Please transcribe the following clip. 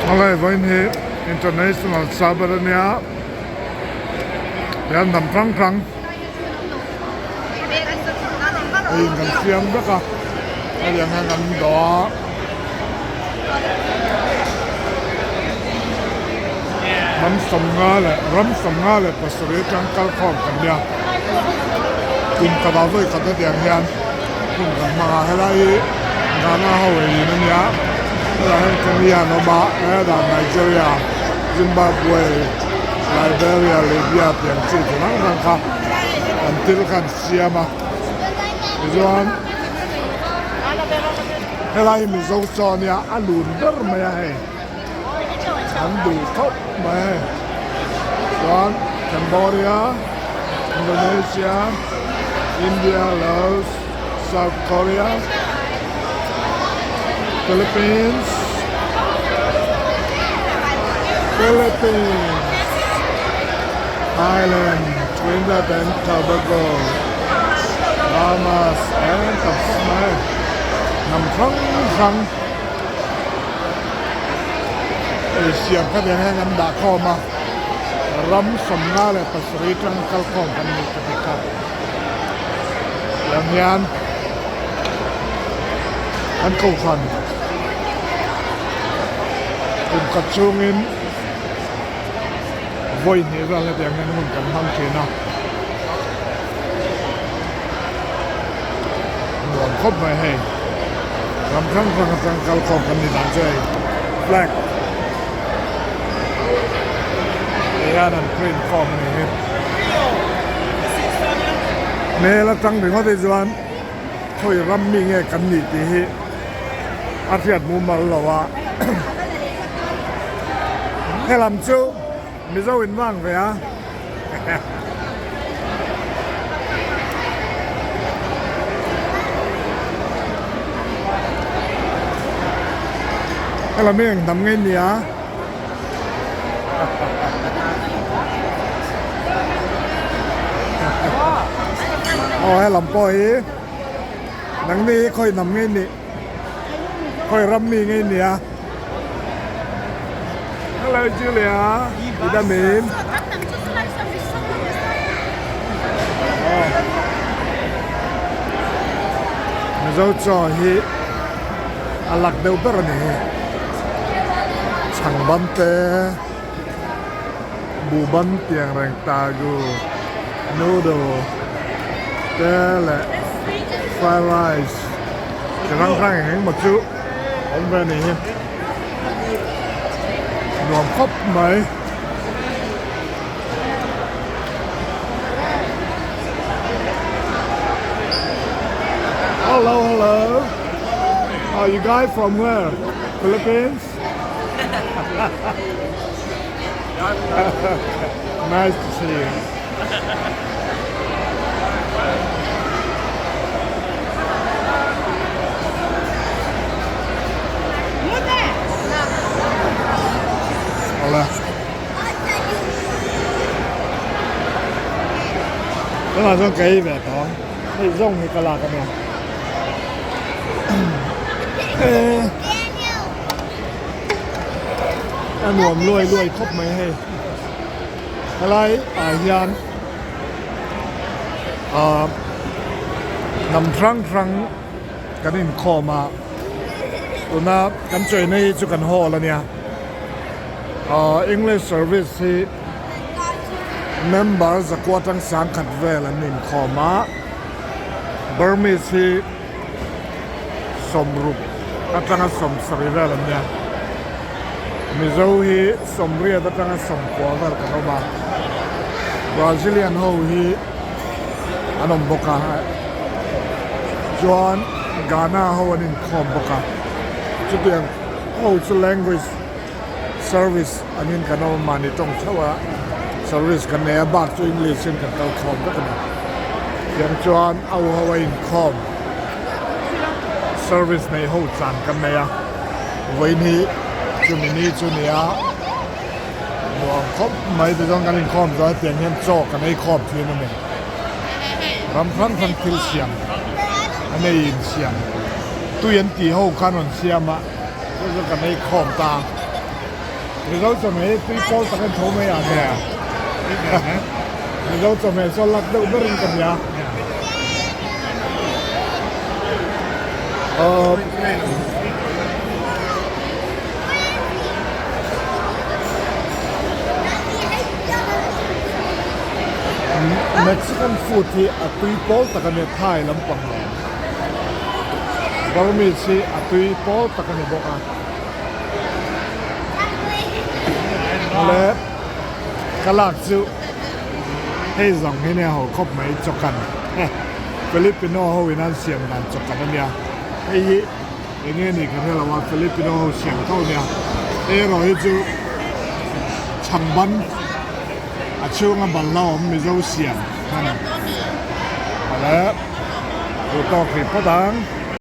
Helai vawiin hi International Sabbath a nia hian hnam hrang hrang eiin kan siam vek a hetiang hian kan dawh a. Hnam sawmnga leh ram sawmnga leh pasarih atang kalkhawm kan nia kum khatah vawi khat hetiang hian hun kan hmang a helai hi Ghana ho ei in a nia hetah hian Kenya an awm a hetah Nigeria Zimbabwe Liberia Libya tih ang chi chi hrang hrang kha an thil kha an siam a tichuan helai hi Mizo chaw a nia a lun ber mai a hei an duh khawp mai a hei chuan Cambodia Indonesia India Laos South Korea Philippines Philippines Thailand Trinidad and Tobago Bahamas and tam khawp mai hnam hrang hrang ei siam kha tiang hian an dah khawm a ram 57 tang kal khawm kan nih ka ti kha tiang hian an kohhran kum khat chungin vawi hnih vel hetiang hian hun kan hmang thin a nuam khawp mai hei ram hrang hrang atang kal khawm kan ni dan chu hei flag hian an print khawm a ni hi hmel atang ringawt hi chuan khawi ram mi nge kan nih tih hi a hriat mumal lo a helam chu Mizo in vang ve a helam hi eng hnam nge nia aw helam pawh hi nangni hi khawi hnam nge nih. Khawi ram mi ngei nia. Hello Julia, i dam em? Mizo chaw hi a lak deuh ber a ni hi. Chhang ban te, buh ban tiang reng tagu, noodle te leh fried rice. Chi hrang hrang eng eng maw chu awm ve a ni hi nuam khawp mai. Hello hello Are you guys from where? Philippines? Nice to see you. Awle. Tunah chuan ka ei ve tawh ang. Hei zawng hi ka lak ania. A nuam luai luai khawp mai hei. Helai ah hian ah hnam hrang hrang kan inkhawm a tuna kan chawi na hi chu kan hall ania ah English service hi member zakua atang sangkhat vel an inkhawm a Burmese hi sawmruk atanga sawmsarih vel an nia. Mizo hi sawmriat atanga sawmkua vel kan awm a, Brazilian ho hi an awm bawk a, chuan Ghana ho an inkhawm bawk a, chutiang ho chu language service angin kan awm a, mahni tawng theuh a service kan nei a, bak chu English in kan kal khawm vek a ni. Tiang chuan au ho a inkhawm service nei ho chan kan nei a. Vawiin hi chumi ni chu nia nuam khawp mai te chuan kan inkhawm zawh hetiang hian chaw kan ei khawm thin a ni. Ram hrang hrang thil siam an ei insiam tui an tih ho khan rawn siam a chu chu kan ei khawm ta a. Mizo chawhmeh hi tui pawl tak in tho mai ang e. Mizo chawhmeh chu a lak deuh berin ka hria. Mexican food hi a tui pawl tak a nia Thai lampang nen. Burmese hi a tui pawl tak a ni bawk a. Awle ka lak chu hei zawng hi nia ho khawp mai chawkan Filipino ho in an siam dan chawkan a nia hei hi eng nge ni ka hre lo a Filipino ho siam tho a nia hei erawh hi chu chhangban a chhunga balhla awm Mizo siam a ni awle duhtawk hrih phawt ang.